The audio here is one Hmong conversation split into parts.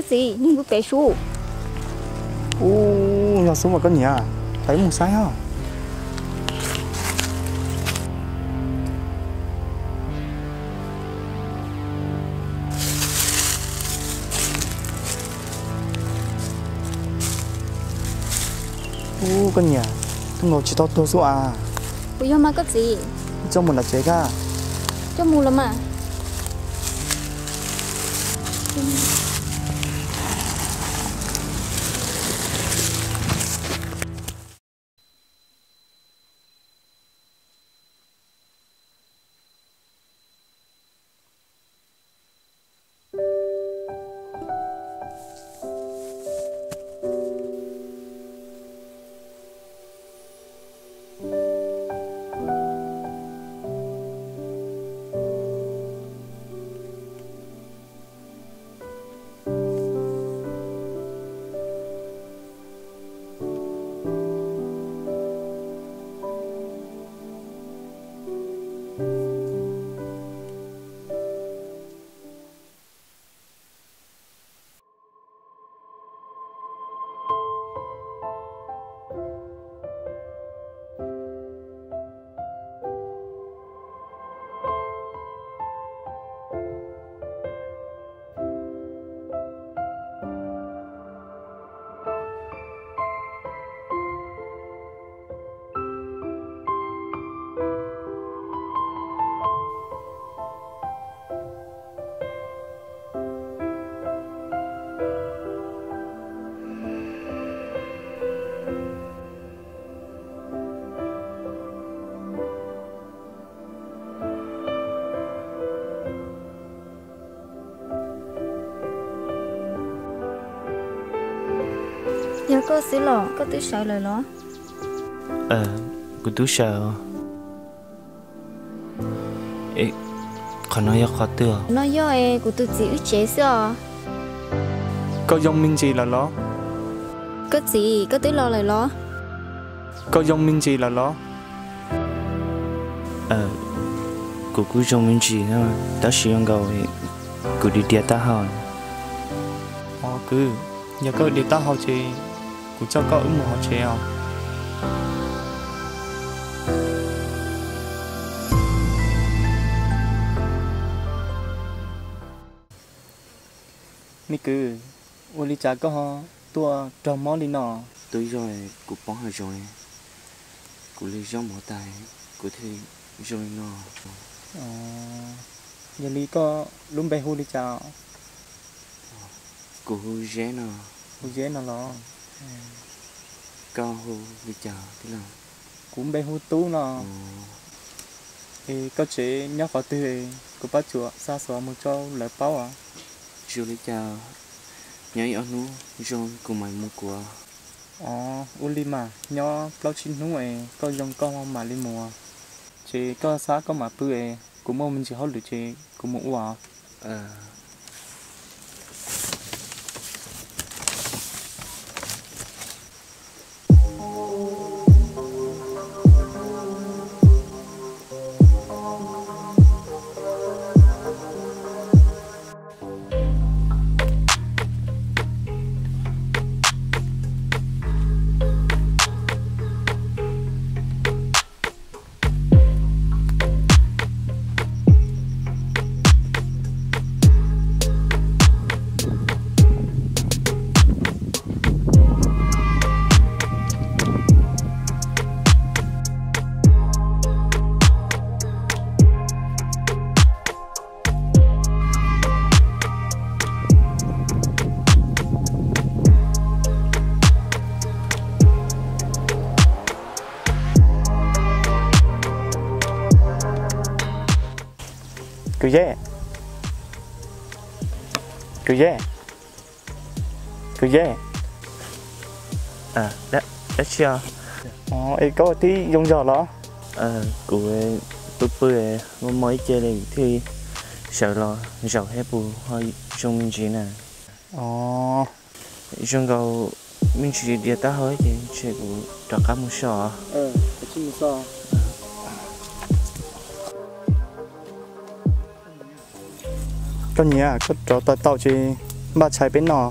Txiv, nws mus pem sub. Ub, yog xub mas koj niam, peb mus saib os. Ub, koj niam, tub nkaus tsis tau tuag xwb as. Puas yog mas koj txiv? Coj mus nram tsev koj. Coj mus los mas. Yog koj xwb los koj twb sawv lawm los? Kuv twb sawv. Qhov no yog qhov twg? No yog kuv tus txiv wb tsev xwb os. Koj zoo me ntsis lawm los? Koj txiv, koj twb los lawm los? Koj zoo me ntsis lawm los? Kuv kuj zoo me ntsis, tab sis zoo nkaus kuv diav diav taub hau. Kwv, yog koj diav taub hau ces kuv coj koj wb mus hauv tsev os. Me kwv, ua li cas koj ho tuaj rog mob li no? Twb yog kuv poob hav zoov, kuv li zaub mov tag, kuv thiaj zoo li no. Yog li koj lub npe hu li cas? Kuv hu Zeb no. Hu Zeb no los? Koj hu li cas tij laug? Kuv npe hu Tub no. Es koj tsev nyob qhov twg, kuv pab tsuas xa xuv mus rau lawv paub os. Zoo li cas, nyob ib ob hnub zoo kuv mam mus kuv. Os, ua li mas nyob plaub tsib hnub es koj zoo koj mam li mus. Ces koj xav koj mam pw es kuv muaj me ntsis hauj lwm ces kuv mus ua. Kwv Zeb, Kwv Zeb, Kwv Zeb. Dab tsi os? Es koj twb zoo zog los? Kuv pw pw, mob mob ib ce li thiaj sawv los zaum thiab, puas ho zoo me ntsis na? Zoo nkaus me ntsis diav taub hau ces ntshe kuv rov qab mus so. Koj niam, koj rov tau tau ces Npaj tshais peb noj.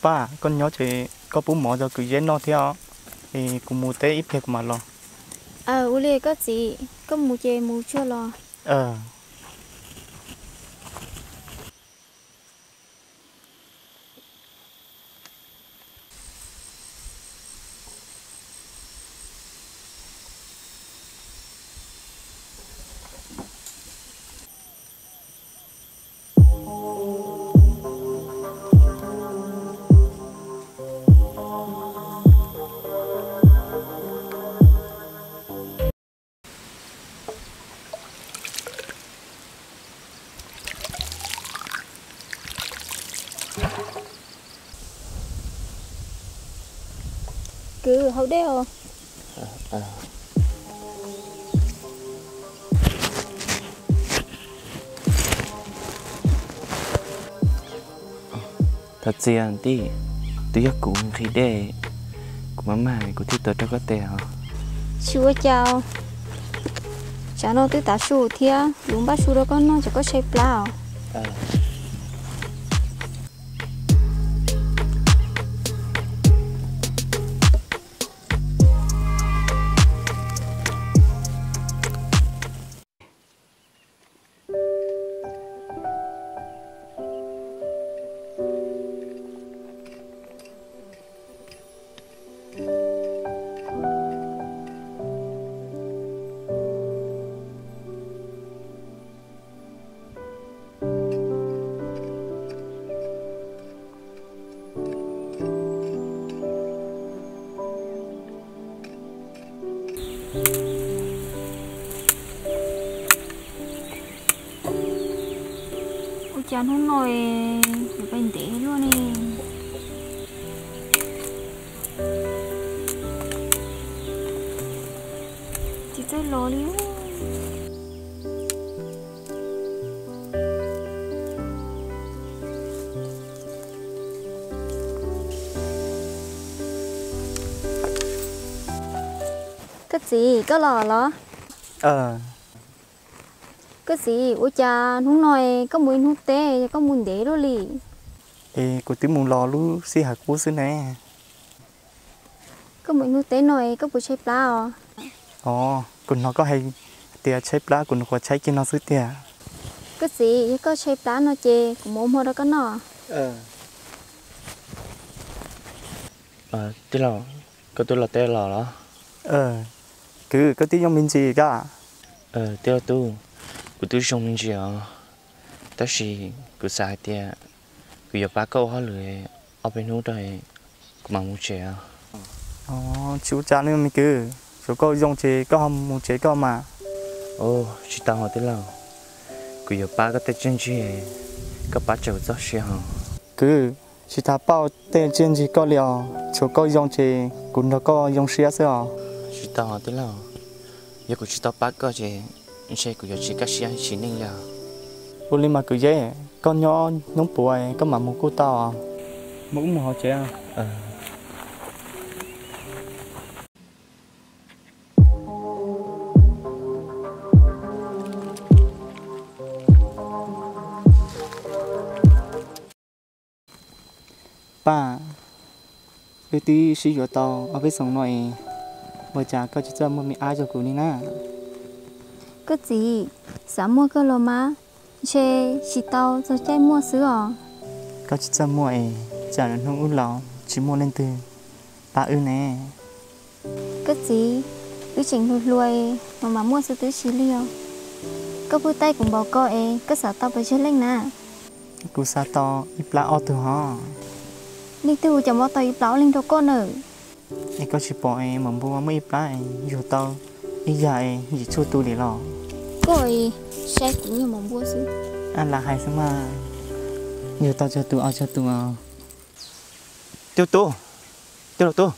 Paj, koj nyob ces koj pub mov rau kwv Zeb noj thiab os. Es kuv mus teb ib pliag kuv mam los. Ua li koj txiv, koj mus ces mus tsuag los. Kwv, haus dej os. Thov txim tij, twb yog kuv nqhis dej, kuv maj maj kuv thiaj tuav raug koj tes os. Tsis ua cas, tsam no twb tav su thiab, yuav npaj su rau koj noj, tsam koj tshaib plab os. Ua cas hnub no yuav pais ntev luaj ne? Tsis txawj los li. Koj txiv, koj los los? Koj txiv, ua cas hnub no koj mus ib hnub teb, koj mus ntev luaj li? Es kuv twb mus los lub sij hawm qub xwb ne. Koj mus ib hnub teb no koj puas tshaib plab os? Os, kuv hnov koj hais tias tshaib plab, kuv nyuam qhuav tshaib kiag no xwb tiag. Koj txiv, yog koj tshaib plab no ces kuv mus ua hmo rau koj noj. Tij laug, koj twb los teb los los? Kwv, koj twb yooj me ntsis koj. Tij laug tub, kuv twb zoo me ntsis os, tab sis kuv xav hais tias kuv yuav pab koj ua hauj lwm ob peb hnub rau kuv mam mus tsev os. Tsis ua cas li me kwv, tsuav koj zoo ces koj ho mus tsev koj mas. Tsis tau hos tij laug, kuv yuav pab koj tej tsiaj ntsig, koj pab tsam txoj sia hos. Kwv, tsis tas pab tej tsiaj ntsig koj li os, tsuav koj zoo ces kuv nrog koj zoo siab xwb os. Tsis tau hos tij laug, yog kuv tsis tau pab koj ces ntshe kuv yuav tsis kaj siab sim neej li os. Ua li mas kwv Zeb, koj nyob hnub puav koj mam mus kuj tau. Mus wb mus hauv tsev. Paj, wb twb sib yuav tau ob peb xyoos no es, ua cas koj tsis txawj muaj me ab rau kuv li na? Koj txiv, xav muaj kawg los mas, ntshe tsis tau txog caij muaj xwb os. Koj tsis txawj muaj es, tsam hnub wb laus tsis muaj leej twg pab wb ne. Koj txiv, wb tseem hluas hluas es mas mam muaj xwb twb tsis lig os. Koj pheej taij kuv npaum ko es koj xav tau pes tsawg leej na? Kuv xav tau ib plab ob tug hos. Leej twg ua cas muab tau ib plab ob leeg rau koj nawb? Es koj tsis pom es maum npua muaj ib plab es yug tau ib yam es yim tshuaj tu li los? Koj saib kuv yog maum npua xwb. Ab, lam hais xwb mas, yug tau tsawg tus ob tsawg tus os. Tij laug tub, tij laug tub,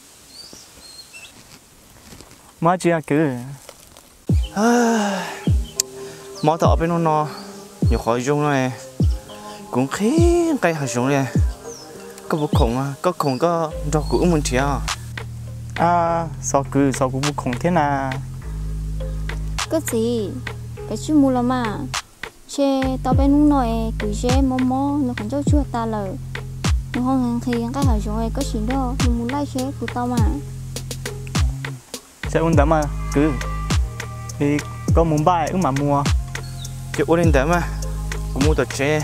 muaj dab tsi kwv? Mob tau ob peb hnub no, nyuam qhuav zoo no, Kuv nqhis nqaij hav zoov li. Koj puas khoom? Koj khoom koj nrog kuv wb mus nrhiav. Ab, xov kwv, xov kuv puas khoom thiab na? Koj txiv, koj tsis mus los mas. Ntshe tau peb hnub no es kwv Zeb mob mob nws qhov ncauj tsuag tas lawm. Nws ho nqhis nqaij hav zoov es koj sim nrog nws mus laij seb puas tau mas. Saib ua ntawd mas kwv, koj mus npaj wb mam mus. Ces ua li ntawd mas, kuv mus tom tsev,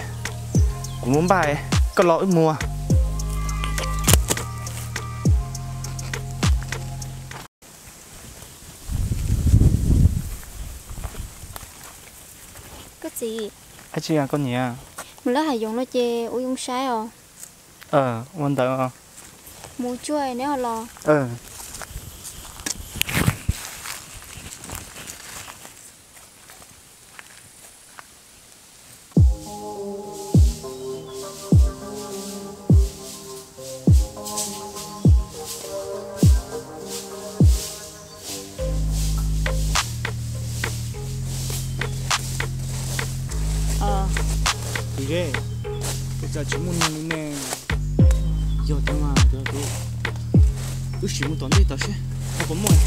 kuv mus npaj, koj los wb mus. Koj txiv, koj niam, mus laij hav zoov no ces ua zoo saib os. Ua ntawd. Mus tsuag neb ho los. Kwv Zeb, ua cas tsis muaj neeg li ne? Yog tiag mas, wb sim mus tom ntej tom seb ho puas muaj.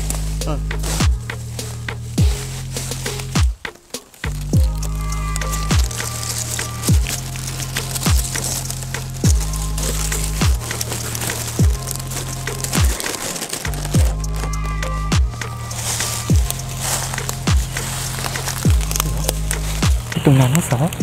Tus nas no xwb.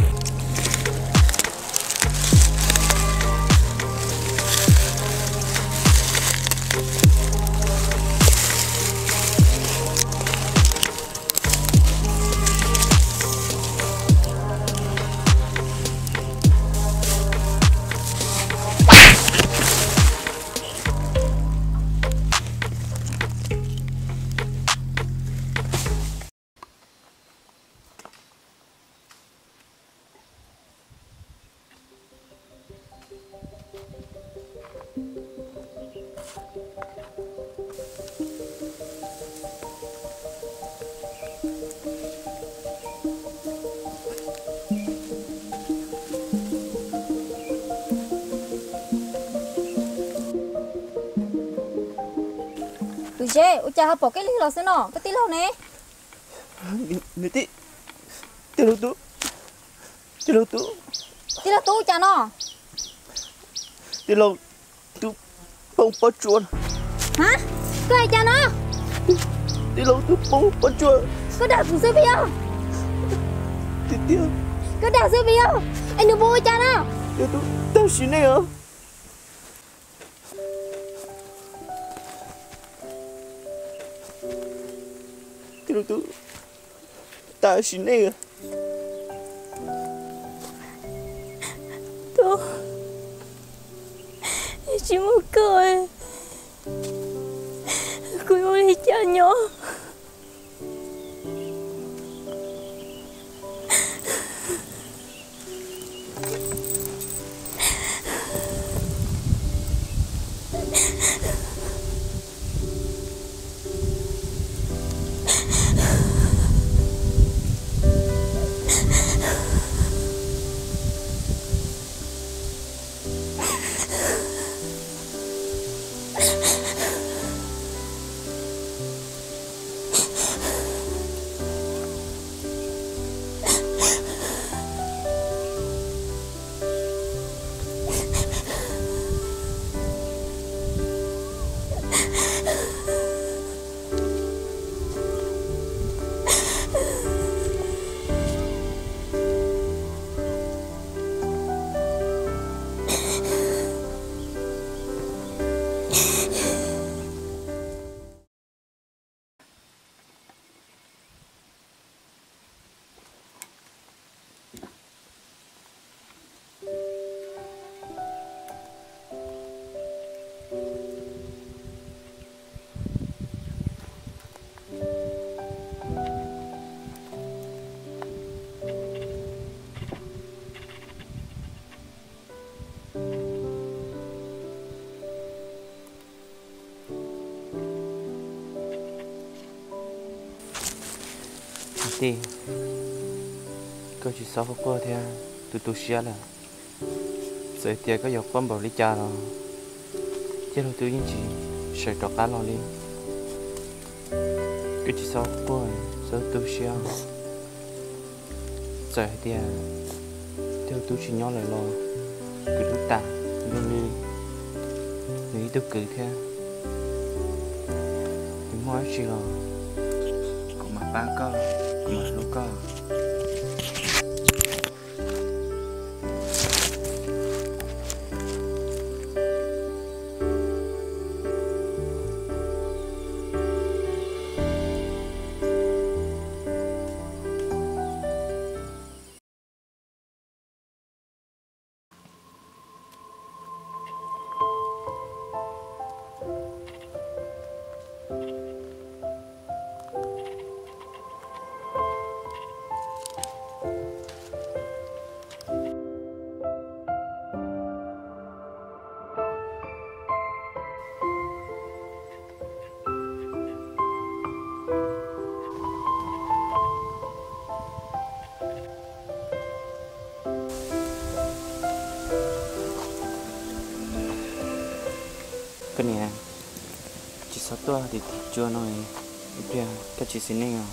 Kwv Zeb, ua cas ho pom koj lig los xwb no, koj tij laug ne? Tij laug Tub, tij laug Tub, tij laug Tub ua cas no? Tij laug Tub poob pob tsuas. Ha, koj hais cas no? Tij laug Tub poob pob tsuas. Koj dag kuv xwb puas yog? Tiag tiag. Koj dag xwb puas yog? Es nws puas ua cas no? Tij laug Tub tag sim neej os. Tij laug Tub tag sim neej. Tub, tsis muaj koj, kuv yuav ua li cas nyob? Tij, koj tsis txhob quaj thiab, tu tu siab lawm. Txawm tias koj yuav quaj npaum li cas los tij laug tub yeej tsis sawv rov qab los li. Koj tsis txhob quaj, txhob tu siab. Txawm hais tias tij laug tub tsis nyob lawm los kuv twb tam nrog nws, nws ib tug kwv thiab. Tsis muaj dab tsi los kuv mam pab koj, kuv mam hlub koj. Koj niam, tsis txhob tuaj tim tim tsua no, ib pliag koj tsis xis neej os.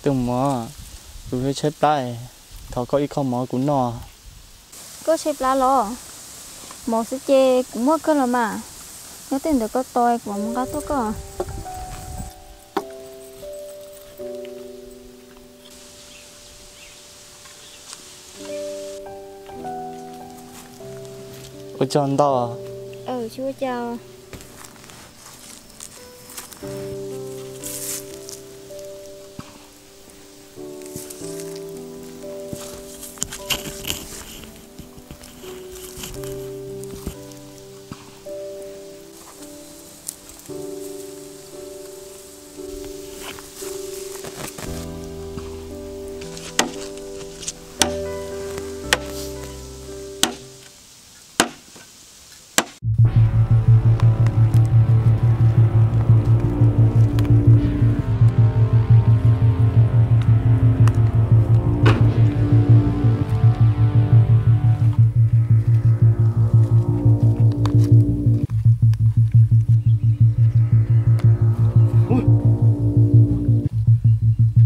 Tus muam, kuv tshaib plab, thov koj ib qho mov kuv noj. Koj tshaib plab los? Mov xwb ces kuv muaj kawg los mas. Nyob twj ywm ntawm koj tos kuv mam mus nqa tuaj koj. Ua tsaug ntau.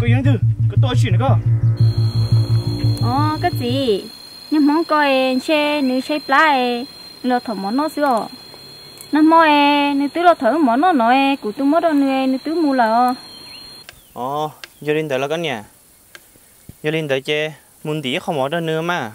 Koj yog leej twg? Koj tuaj ua tsi na koj? Os, koj txiv, niag hmoob ko ntshe nws tshaib plab, nws los thov mov noj xwb os. Nag hmo nws twb los thov wb mov noj no, kuv twb muab rau nws, nws twb mus lawm os. Os, yog li ntawd los koj niam, yog li ntawd ces mus ntim ib qho mov rau nws mas.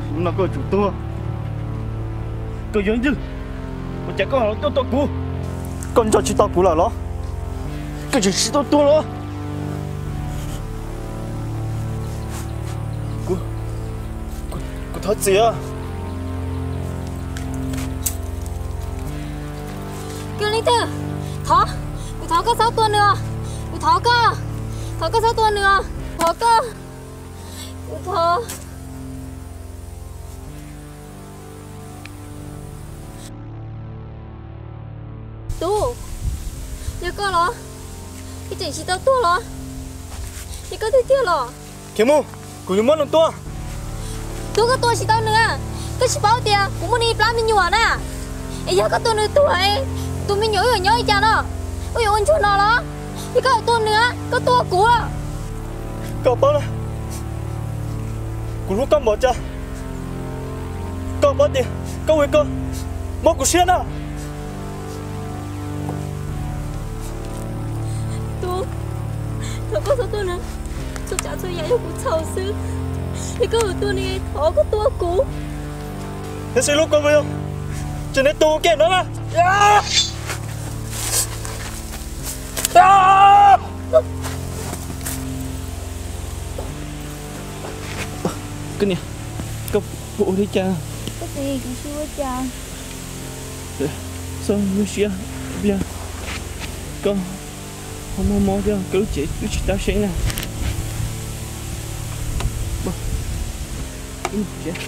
Hnub no koj yuav tsum tuag. Koj yog leej twg? Ua cas koj los tuaj tos kuv? Koj nco tsis tau kuv lawm los? Koj tseem tsis tau tuag los? Kuv, kuv Thov txim. Koj leej twg? Thov, kuv thov koj txhob tua nws os. Kuv thov koj, thov koj txhob tua nws os. Thov koj, kuv thov. Tub, yog koj los? Koj tseem tsis tau tuag los? Yog koj tiag tiag los? Khiav mus, kuv yuav muab nws tua. Tub, koj tua tsis tau nws. Koj tsis paub tias kuv muaj nws ib plab me nyuam na. Es yog koj tua nws tuag es tus me nyuam wb yuav nyob li cas no? Wb yuav ua ntsuag no los? Yog koj tua nws, koj tua kuv. Koj paub na, kuv hlub koj npaum cas. Koj paub tias koj ua koj mob kuv siab na. Tub, thov koj txhob tua nws. Txhua tsav txhua yam yog kuv txhaum xwb. Es koj yuav tua nws, thov koj tua kuv. Neb sib hlub koj mus yog, ces neb tua kuv kiag no na. Koj niam, koj puas ua li cas? Koj txiv, kuv tsis ua cas. Txhob nyuaj siab, Vias. Koj ho mob mob thiab, koj lub cev twb tsis tau seeb na. Wb mus tsev.